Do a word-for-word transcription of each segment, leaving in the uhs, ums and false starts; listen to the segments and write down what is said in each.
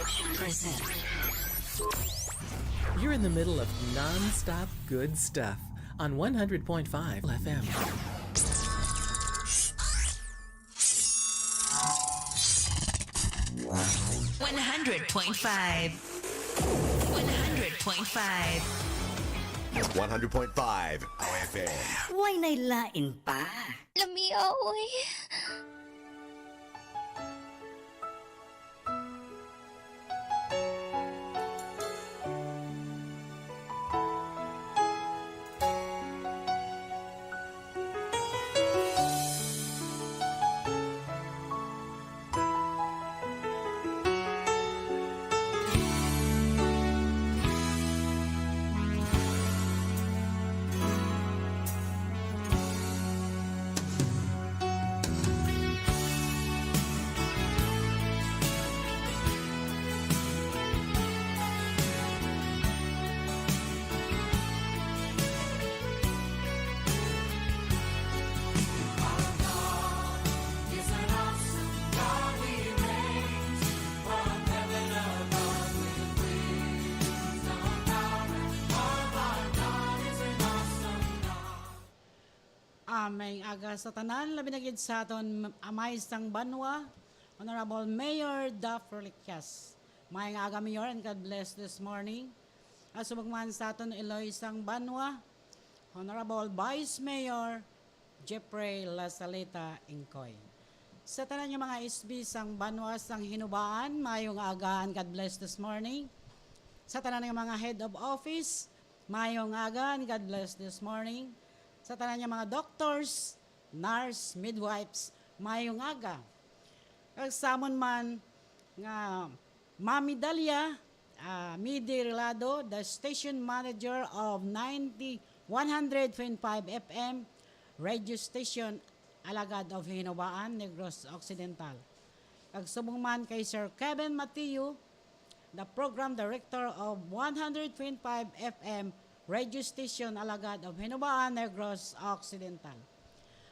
Present. You're in the middle of non-stop good stuff on one hundred point five F M. One hundred point five. One hundred point five. One hundred point five F M. Way nay lain pa. Lamia, oy. Amay nga aga sa tanan, labi na gid sa aton amay sang banwa, Honorable Mayor Daph Reliquias. May nga aga, Mayor, and God bless this morning. At subong man sa aton iloy sang banwa, Honorable Vice Mayor Jeffrey Lasalita Ingcoy. Sa tanan nga mga S B sang banwa sang Hinubaan, maayong aga and God bless this morning. Sa tanan nga mga head of office, maayong aga and God bless this morning. Sa tanan nga mga doctors, nurse, midwives, maayong aga. Kag sa amon man nga Mami Dalia, ah, Midi Relado, the station manager of ninety, one hundred twenty-five F M radio station, Alagad of Hinubaan, Negros Occidental. Kag subong man kay Sir Kevin Mateo, the program director of one hundred twenty-five F M radio station, Alagad of Hinubaan, Negros Occidental.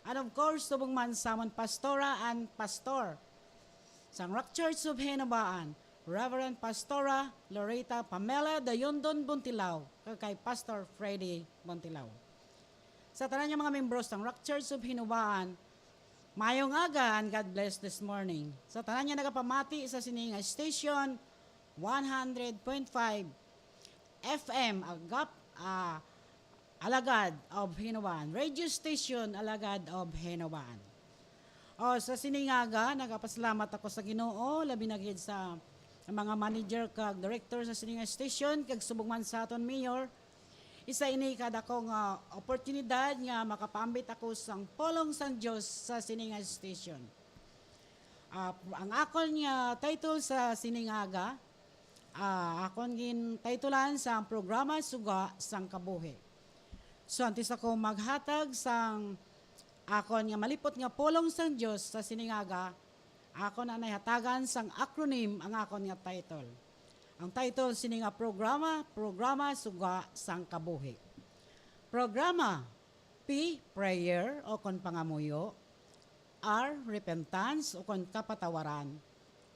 And of course, subong man sa amon pastora and pastor sang Rock Church of Hinubaan, Reverend Pastora Loretta Pamela Dayondon Buntilaw, kag kay Pastor Freddy Buntilaw. Sa tanan nga mga membro sang Rock Church of Hinubaan, maayong aga and God bless this morning. Sa tanan nga nagapamati sa sini nga station, one hundred point five F M Agap, ah, Alagad of Hinubaan, radio station Alagad of Hinubaan. O, sa sini nga aga, nagapasalamat ako sa Ginoo, labi na gid sa mga manager kag director sa sini nga station, kag subong man sa aton mayor. Isa ini ka dako nga oportunidad nga makapaambit ako sang pulong sang Dios sa sini nga station. Ah, ang akon nga title sa sini nga aga, ah, akon gintitulan sang programa Suga sang Kabuhi. So, antes ako maghatag sang akon nga malipot nga pulong sang Dios sa sini nga aga, akon anay hatagan sang acronym ang akon nga title. Ang title sini nga programa, Programa Suga sang Kabuhi. Programa, P, prayer o kon pangamuyo. R, repentance o kon kapatawaran.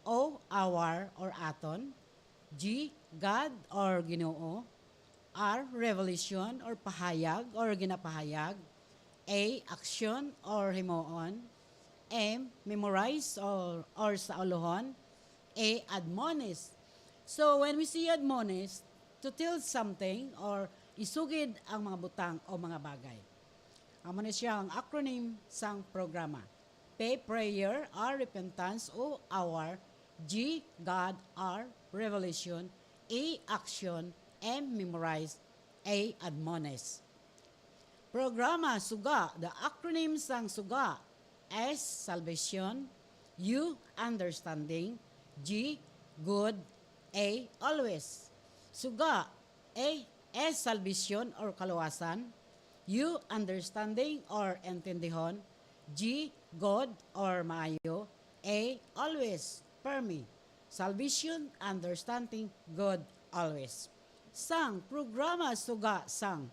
O, our or aton. G, God or Ginoo. R, revelation or pahayag or ginapahayag. A, action or himuon. M, memorize or, or saulohon. A, admonish. So, when we see admonish, to tell something or isugid ang mga butang o mga bagay. Amo ni siya ang acronym sang programa. P, prayer. R, repentance. O, our. G, God. R, revelation. A, action. M, memorize. A, admonish. Programa Suga, the acronym sang Suga. S, salvation. U, understanding. G, good. A, always. Suga, A, S, salvation or kaluwasan. U, understanding or entendihon. G, good or maayo. A, always, permi. Salvation, understanding, good, always. Sang programa Suga sang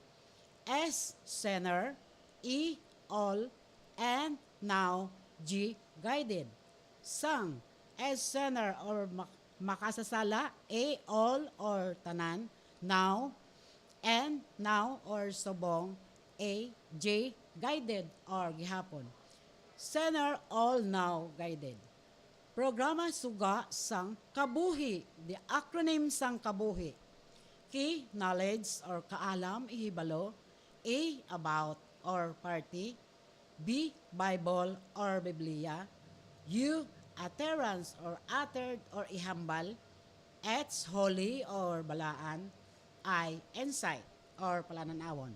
S, sender. E, all. And now, G, guided. Sang S, sender or mak-, Makasasala, A, all or tanan, now, N, now or subong, A, J, guided or gihapon. Sinner, all now guided. Programa suga sang kabuhi, the acronym sang kabuhi. K, knowledge or kaalam, ihibalo. A, about or party. B, Bible or Biblia. U, utterance or uttered or ihambal. H, holy or balaan. I, insight or palanan-awon.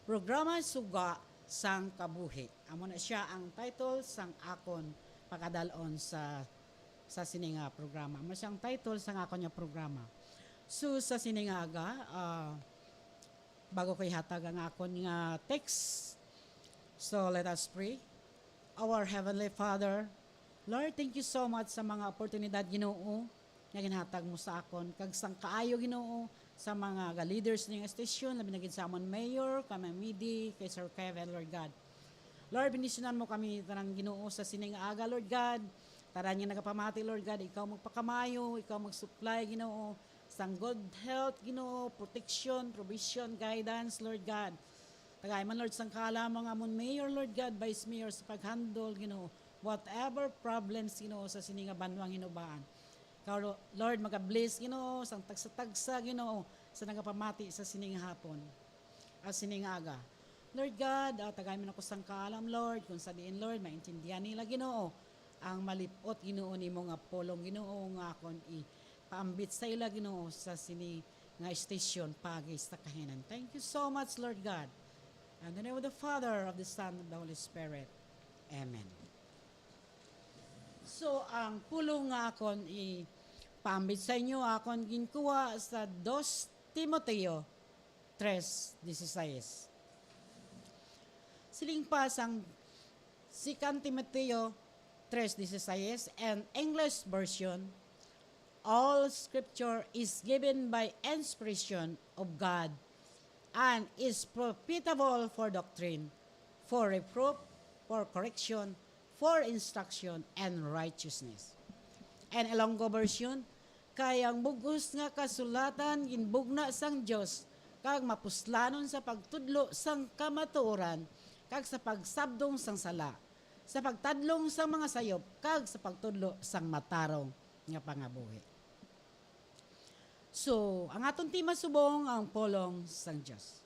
Programa suga sang kabuhi. Amo na siya ang title sang akon pakadal-on sa, sa sini nga programa. Amo siya ang title sang akon nga programa. So, sa sini nga aga, ah, bago ko ihatag ang akon nga text, so let us pray. Our Heavenly Father, Lord, thank you so much sa mga oportunidad, Ginoo, nga ginhatag mo sa akon, kag sang kaayo, Ginoo, sa mga ga-leaders ning estasyon, labi na gid sa amon mayor, kay Ma'am Midi, kay Sir Kevin, Lord God. Lord, bendisyonan mo kami tanan, Ginoo, sa sini nga aga, Lord God. Tanan nga nagapamati, Lord God, ikaw magpakamayo, ikaw mag-supply, Ginoo, sang good health, Ginoo, protection, provision, guidance, Lord God. Tagay man, Lord, sang kaalam ang amon mayor, Lord God, vice mayor sa pag-handle, Ginoo, whatever problems, Ginoo, sa sini nga banwang hinubaan. Ikaw, Lord, maga-bless, Ginoo, sang tagsa-tagsa, Ginoo, sa nagapamati sa sini nga hapon, ah, sini nga aga. Lord God, ah, tagay man ako sang kaalam, Lord, kung sa diin, Lord, maintindihan nila, Ginoo, ang malip-ot, Ginoo, nimo nga pulong, Ginoo, nga akon ipaambit sa ila, Ginoo, sa sini nga estasyon, paagi sa kahinan. Thank you so much, Lord God. In the name of the Father, of the Son, of the Holy Spirit. Amen. So, ang pulong nga akon ipaambit sa inyo, akon ginkuha sa Dos Timoteo tres dieciséis. Siling pa sang Second Timoteo tres dieciséis and English version, "All scripture is given by inspiration of God and is profitable for doctrine, for reproof, for correction, for instruction, and righteousness." And Ilonggo version, "Kay ang bug-os nga kasulatan ginbugna sang Dios, kag mapuslanon sa pagtudlo sang kamatuoran, kag sa pagsabdong sang sala, sa pagtadlong sang mga sayop, kag sa pagtudlo sang matarong nga pangabuhi." So, ang aton tema subong ang pulong sang Dios.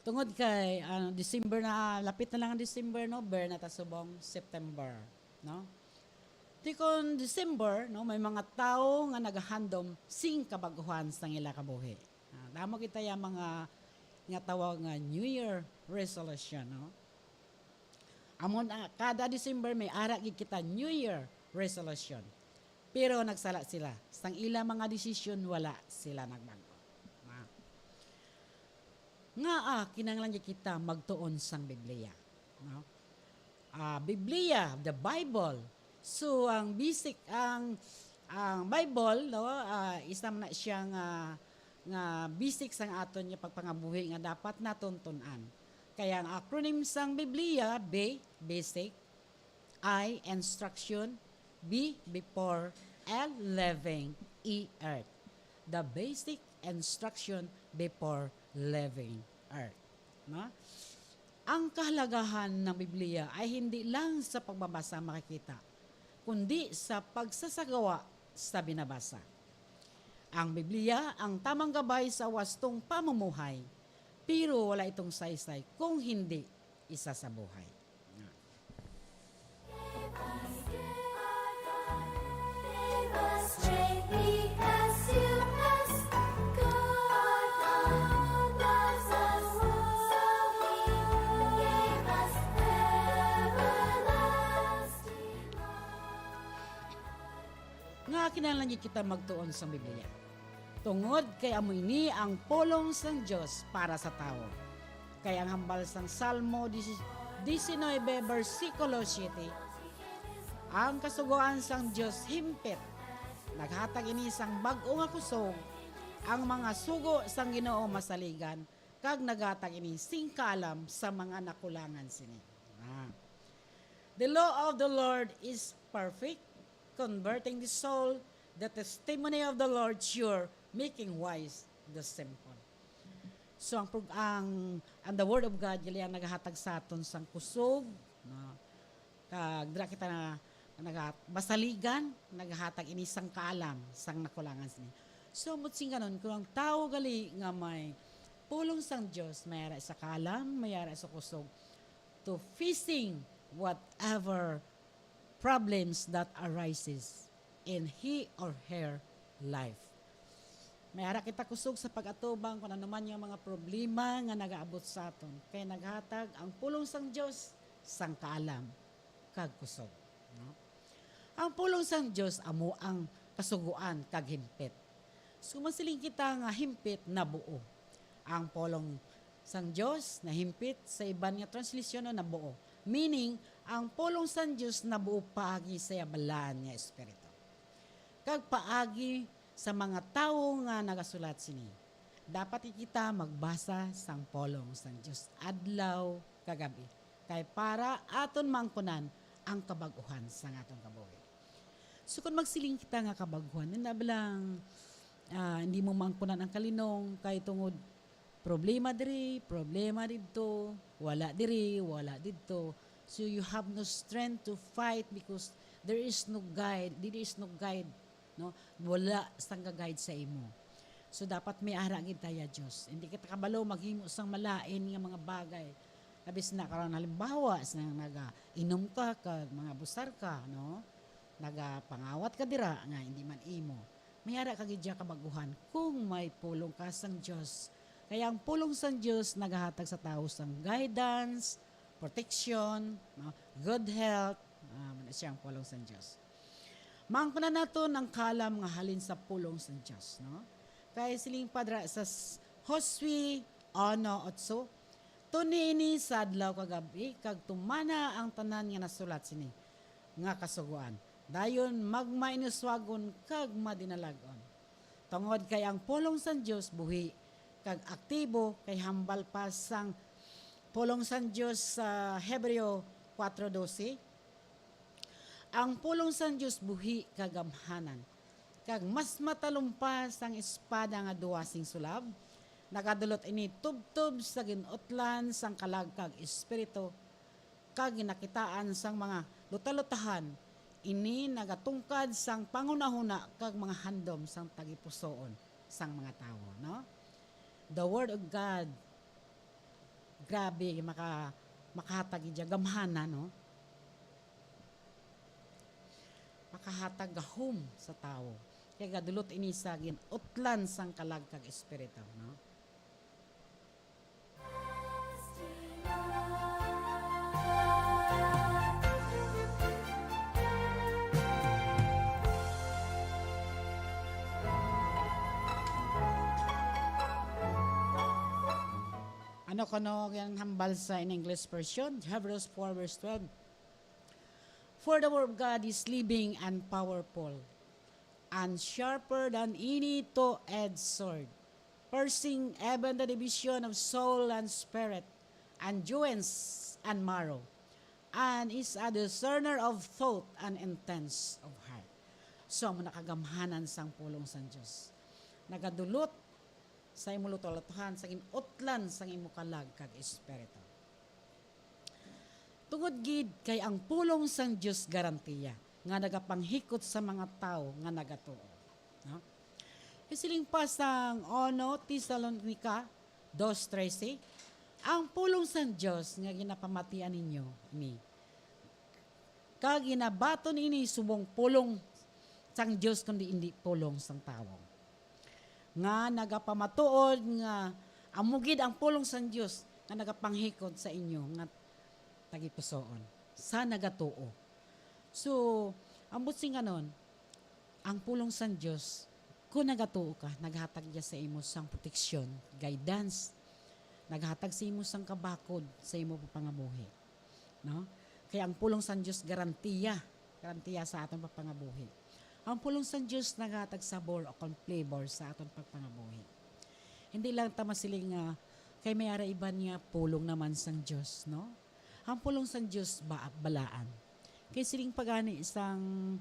Tungod kay, ano, December na, lapit na lang ang December, no? Ber na ta subong September, no? Ti kon December, no, may mga tawo nga nagahandom sing kabag-uhan sang ila kabuhi. Ah, damo kita ya mga nga tawag nga New Year resolution, no? Amo na, kada December may ara gid kita New Year resolution. Pero nagsala sila. Sang ila mga desisyon, wala sila nagbag-o. Ma. Ngaa kinahanglan gid kita magtuon sang Biblia, no? Ah, Biblia, the Bible. So, ang basic, ang, ang Bible, no, ah, isa man na siya nga, nga basic sang aton nga pagpangabuhi nga dapat naton tun-an. Kaya ang acronym sang Biblia, B, basic, I, instruction, B, before, L, living, E, earth. The basic instruction before living earth. No? Ang kahalagahan ng Biblia ay hindi lang sa pagbabasa makikita, kundi sa pagsasagawa sa binabasa. Ang Biblia ang tamang gabay sa wastong pamumuhay, pero wala itong saysay kung hindi isa sa buhay. Nga kinahanglan gid kita magtuon sa Biblia. Tungod kay amo ini ang pulong sang Dios para sa tawo. Kay ang hambal sang Salmo diecinuebe, bersikulo siete, "Ang kasugoan sang Dios himpit, naghatag ini sang bag-o nga kusog, ang mga sugo sang Ginoo masaligan, kag naghatag ini sing kaalam sa mga nakulangan sini." Ah. "The law of the Lord is perfect, converting the soul. The testimony of the Lord sure, making wise the simple. So, ang prog-, ang, ang the Word of God, gali ang nagahatag sa aton sang kusog, no? Kag dira kita na, naga-, masaligan, nagahatag ini sang kaalam, sang nakulangan sini. So, mutsinganon, kung ang tawo gali nga may pulong sang Dios, may ara sa kaalam, may ara sa kusog, to facing whatever problems that arises in he or her life. May ara kita kusog sa pag-atubang kung ano man yung mga problema nga nagaabot sa aton. Kay naghatag ang pulong sang Dios sang kaalam kag kusog. No? Ang pulong sang Dios amo ang kasugoan kag himpit. So, masiling kita nga himpit na buo. Ang pulong sang Dios nahimpit, sa iban nga translisyon, no, nabuo. Meaning, ang pulong sang Dios nabuo paagi sa iya balaan nga espiritu. Kag paagi sa mga tawo nga nagasulat sini. Dapat kita magbasa sang pulong sang Dios adlaw kag gab-i. Kay para aton maangkunan ang kabag-uhan sang aton kabuhi. So, kung magsiling kita nga kabag-uhan, na lang, ah, hindi mo maangkunan ang kalinong, kay tungod problema diri, problema didto, wala diri, wala didto. So, you have no strength to fight because there is no guide, there is no guide, no? Wala sang ga-guide sa imo. So, dapat may ara gid ta ya Dios. Hindi kita kabalo maghimo sang malain nga mga bagay. Labis na karon, halimbawa, sa nagainom ka, kag mga busar ka, no? Nagapangawat ka dira nga hindi man imo. May ara ka gid ya kabag-uhan kung may pulong ka sang Dios. Kaya ang pulong sang Dios nagahatag sa tawo sang guidance, protection, no? Good health, ah, man siya ang pulong sang Dios. Maangkunan naton ang kalam nga halin sa pulong sang Dios, no? Kay siling pa dira sa s-, Josue uno otso, "Tuni ini sa adlaw kag gab-i, kag tumana ang tanan nga nasulat sini nga kasugoan. Dayon magmainuswagon kag madinalag-on." Tungod kay ang pulong sang Dios buhi kag aktibo, kay hambal pa sang pulong sang Dios sa Hebreo kuwatro dose, ang pulong sang Dios buhi kag gamhanan, kag mas matalom pa sang espada nga duwa sing sulab. Nagadulot ini tubtob sa gin-utlan sang kalag kag espiritu, kag ginakitaan sang mga lutalutahan. Ini nagatungkad sang panghunahuna kag mga handom sang tagipusoon sang mga tawo, no? The Word of God, grabe, maka-, makahatag gid siya gamhanan, no? Makahatag gahom sa tawo. Kay gadulot ini sa gin-utlan sang kalag kag espiritu, no? Ano kuno ang hambal sa in English version? Hebrews four verse twelve. "For the word of God is living and powerful, and sharper than any two-edged sword, piercing even the division of soul and spirit, and joints and marrow, and is a discerner of thought and intents of heart." So, amo na kagamhanan sang pulong sang Dios. Nagadulot sa imo luto-lutohan, sa gin-utlan sang imo kalag kag espiritu. Tungod gid kay ang pulong sang Dios garantiya nga nagapanghikot sa mga tawo nga nagatuo. No? Isiling pa sang uno Tesalonica dos trese, "Ang pulong sang Dios nga ginapamatian ninyo ni, kag ginabaton ini subong pulong sang Dios, kundi indi pulong sang tawo." Nga nagapamatuod nga amo gid ang pulong sang Dios nga nagapanghikot sa inyo nga tagipusoon sa nagatuo. So, ang buot silingon, ang pulong sang Dios, kung nagatuo ka, naghatag niya sa imo sang proteksyon, guidance, naghatag sa imo sang kabakod sa imo pangabuhi. No? Kay ang pulong sang Dios garantiya, garantiya sa aton pagpangabuhi. Ang pulong sang Dios naghatag sabor o kon flavor sa aton pagpangabuhi. Hindi lang ta masiling nga kay may ara iban nga pulong naman sang Dios, no? Ang pulong sang Dios ba balaan. Kay siling pa gani sang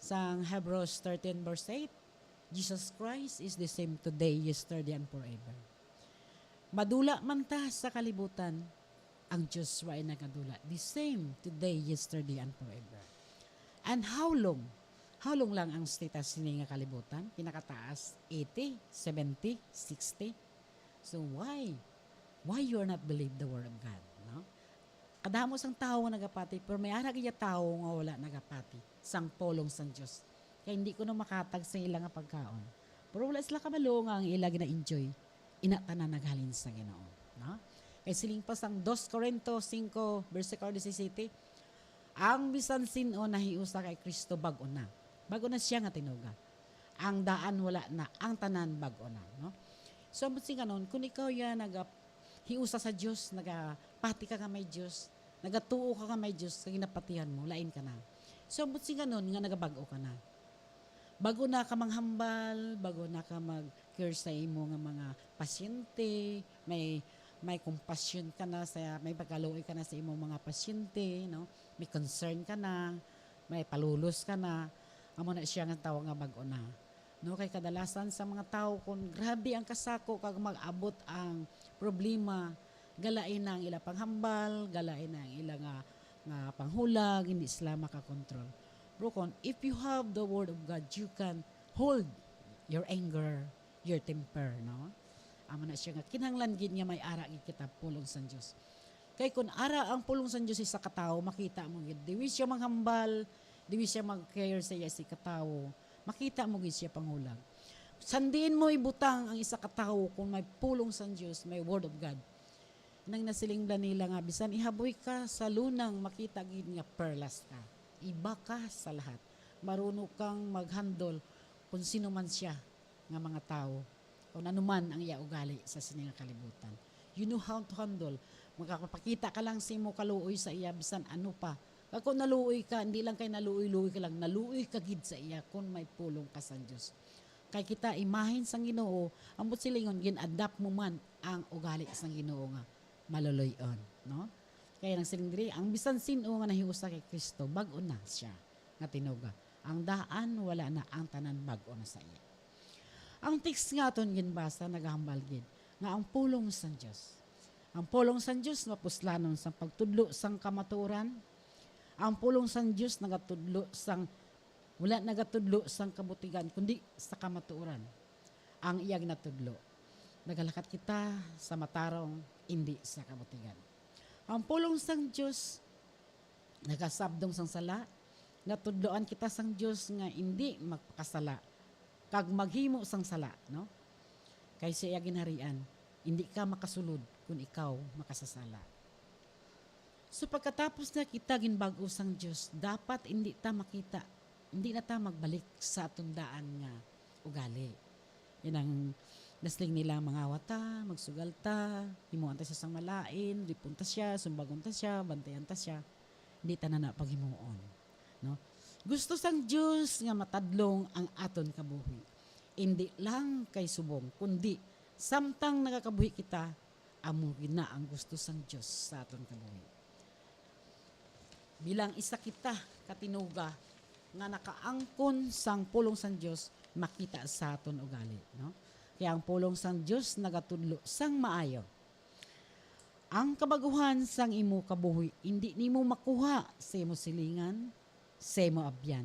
Sang Hebrews thirteen verse eight, "Jesus Christ is the same today, yesterday, and forever." Madula man ta sa kalibutan, ang Diyos wa nagadula. The same today, yesterday, and forever. And how long? How long lang ang status sini nga kalibutan? Pinakataas, eighty, seventy, sixty. So why? Why you are not believe the word of God? No? Kadamo sang tawo nga nagapati, pero may ara gid tawo nga wala nagapati sang pulong sang Dios. Kay hindi kuno makatag sa ila nga pagkaon. Pero wala sila kabalo nga ang ila gina-enjoy, ina tanan naghalin sa Ginoo, no? Kay siling pa sang dos Corinto singko, bersikulo disisete, "Ang bisan sin-o nahiusa kay Cristo, bag-o na. Bag-o na siya nga tinuga. Ang daan wala na, ang tanan bag-o na," no? So, ambot sing kanon, kung ikaw ya naga-, hiusa sa Dios, nagapati ka nga may Dios, nagatuo ka nga may Dios, kag ginapatihan mo, lain ka na. So, ambot sing kanon nga nagabag-o ka na. Bag-o na ka manghambal, bag-o na ka mag-care sa imo nga mga pasyente, may, may compassion ka na sa, may pagkaluoy ka na sa imo mga pasyente, no? May concern ka na, may palulos ka na, amo na siya nga tawag nga bag-o na. No, kay kadalasan sa mga tawo, kung grabe ang kasako kag mag-abot ang problema, galain na ang ila panghambal, galain na ang ila nga, nga panghulag, hindi sila makakontrol. Bro, kon, if you have the word of God, you can hold your anger, your temper, no? Amo na siya nga kinahanglan gid nga may ara gid kita pulong sang Dios. Kay kun ara ang pulong sang Dios sa isa ka tawo, makita mo gid. Diwi siya manghambal, diwi siya mag-care sa iya si katawo. Makita mo gid siya panghulag. Sandiin mo ibutang ang isa ka tawo kung may pulong sang Dios, may word of God. Nang nasiling bala nila nga, bisan ihaboy ka sa lunang, makita gid nga perlas ka. Iba ka sa lahat. Maruno kang mag-handle kung sino man siya nga mga tawo, kung ano man ang iya ugali sa sini nga kalibutan. You know how to handle. Makapakita ka lang sa imo kaluoy sa iya, bisan ano pa. Kag kung naluoy ka, hindi lang kay naluoy-luoy ka lang, naluoy ka gid sa iya kung may pulong ka sa Dios. Kay kita, imahen sang Ginoo, ambot silingon, gin-adapt mo man ang ugali sang Ginoo nga maluloy-on, no? Kaya nang siling diri, ang bisan sin-o nga nahiusa kay Cristo, bag-o na siya nga tinuga. Ang daan, wala na, ang tanan bag-o na sa iya. Ang text nga aton ginbasa nagahambal gid nga ang pulong sang Dios, ang pulong sang Dios mapuslanon sang pagtudlo sang kamatuoran. Ang pulong sang Dios nagatudlo sang, wala nagatudlo sang kabutigan, kundi sa kamatuoran. Ang iya ginatudlo, nagalakat kita sa matarong, indi sa kabutigan. Ang pulong sang Dios nagasabdong sang sala. Natudloan kita sang Dios nga indi magpakasala kag maghimo sang sala, no? Kay sa iya ginharian, indi ka makasulod kon ikaw makasasala. So, pagkatapos na kita ginbag-o sang Dios, dapat indi ta makita, indi na ta magbalik sa aton daan nga ugali. Yan ang nasling nila, mangawat ta, magsugal ta, himuan ta siya sang malain, ripon ta siya, sumbagon ta siya, bantayan ta siya. Hindi ta na na paghimuon, no? Gusto sang Dios nga matadlong ang aton kabuhi. Indi lang kay subong, kundi samtang nagakabuhi kita, amo gid na ang gusto sang Dios sa aton kabuhi. Bilang isa kita ka tinuga nga nakaangkon sang pulong sang Dios, makita sa aton ugali, no? Kaya ang pulong sang Dios nagatudlo sang maayo. Ang kabaguhan sang imo kabuhi indi nimo makuha sa imo silingan, sa imo abyan,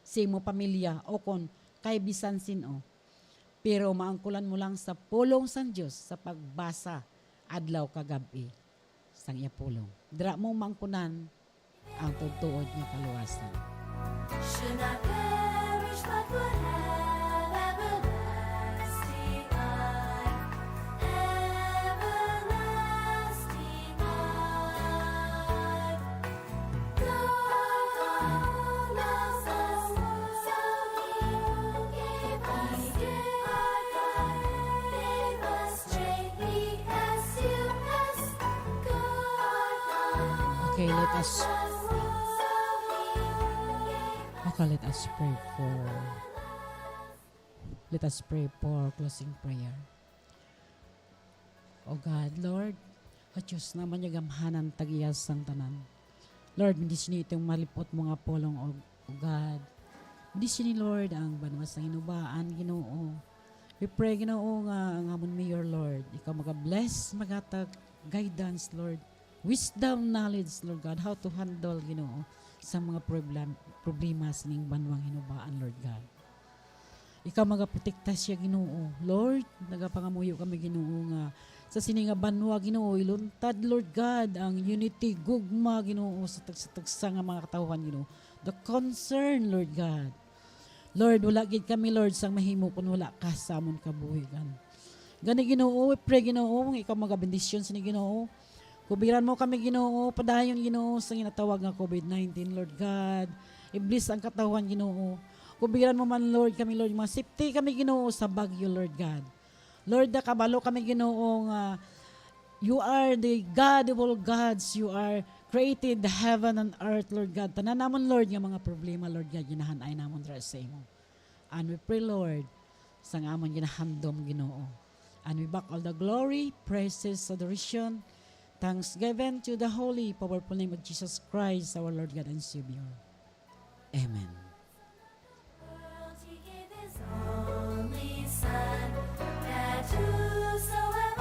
sa imo pamilya, o kon kay bisan sin-o. Pero maangkulan mo lang sa pulong sang Dios sa pagbasa adlaw kag gab-i sang iya pulong. Dira mo maangkunan ang pagtuod nga kaluwasan. Should not perish, but would have everlasting life. Everlasting life. God loves us so, He gave us, gave us J E S U S. Okay, let us, okay, let us pray for, let us pray for closing prayer. O God, Lord, O Diyos naman, nga gamhanan, tag-iya sang tanan. Lord, hindi sini itong malipot mo nga pulong, O, O God. Bendisyon ni Lord ang banwa sa Hinubaan, Ginoo. We pray, Ginoo, nga ang amon mayor, Lord, ikaw maga-bless, magatag guidance, Lord. Wisdom, knowledge, Lord God, how to handle, Ginoo, sa mga problem, problema sining banwang Hinubaan, Lord God. Ikaw magaprotekta siya, Ginoo. Lord, nagapangamuyo kami, Ginoo, nga sa sini nga banwa, Ginoo, iluntad, Lord God, ang unity, gugma, Ginoo, sa tagsa-tagsa nga mga katawhan, Ginoo. The concern, Lord God. Lord, wala gid kami, Lord, sang mahimo kun wala ka sa amon kabuhi, God. Gani, Ginoo, we pray, Ginoo, nga ikaw magabendisyon sini, Ginoo. Kubiran mo kami, Ginoo, padayon, Ginoo, sa ginatawag nga covid nineteen, Lord God. I-bless ang katawhan, Ginoo. Kubiran mo man, Lord, kami, Lord, mga safety kami, Ginoo, sa bagyo, Lord God. Lord, nakabalo kami, Ginoo, nga you are the God of all gods. You are created the heaven and earth, Lord God. Tanan namon, Lord, nga mga problema, Lord God, ginahan-ay namon dira sa imo. And we pray, Lord, sang amon ginahandom, Ginoo. And we back all the glory, praises, adoration, thanksgiving to the holy, powerful name of Jesus Christ, our Lord God and Savior. Amen.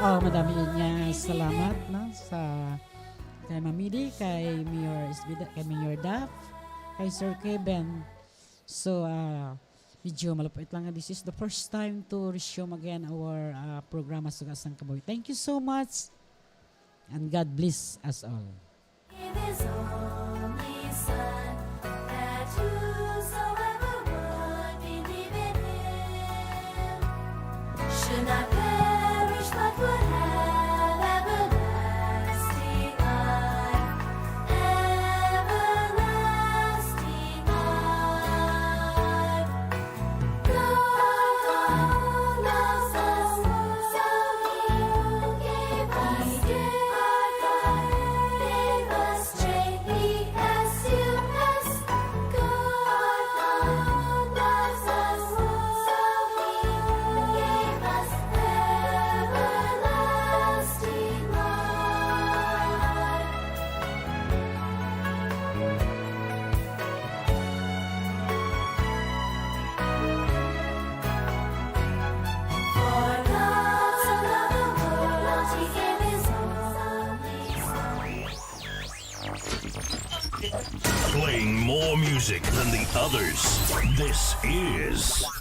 Ah, madami nga salamat, no, sa kay Mamidi, kay Mayor Esbida, kay Mayor Daf, kay Sir Kevin. So, ah, medyo malupit lang nga this is the first time to resume again our, ah, programa Suga sang Kabuhi. Thank you so much and God bless us all. His only Son, that whosoever would believe in him should not perish but would have everlasting life. Everlasting life. Playing more music than the others. This is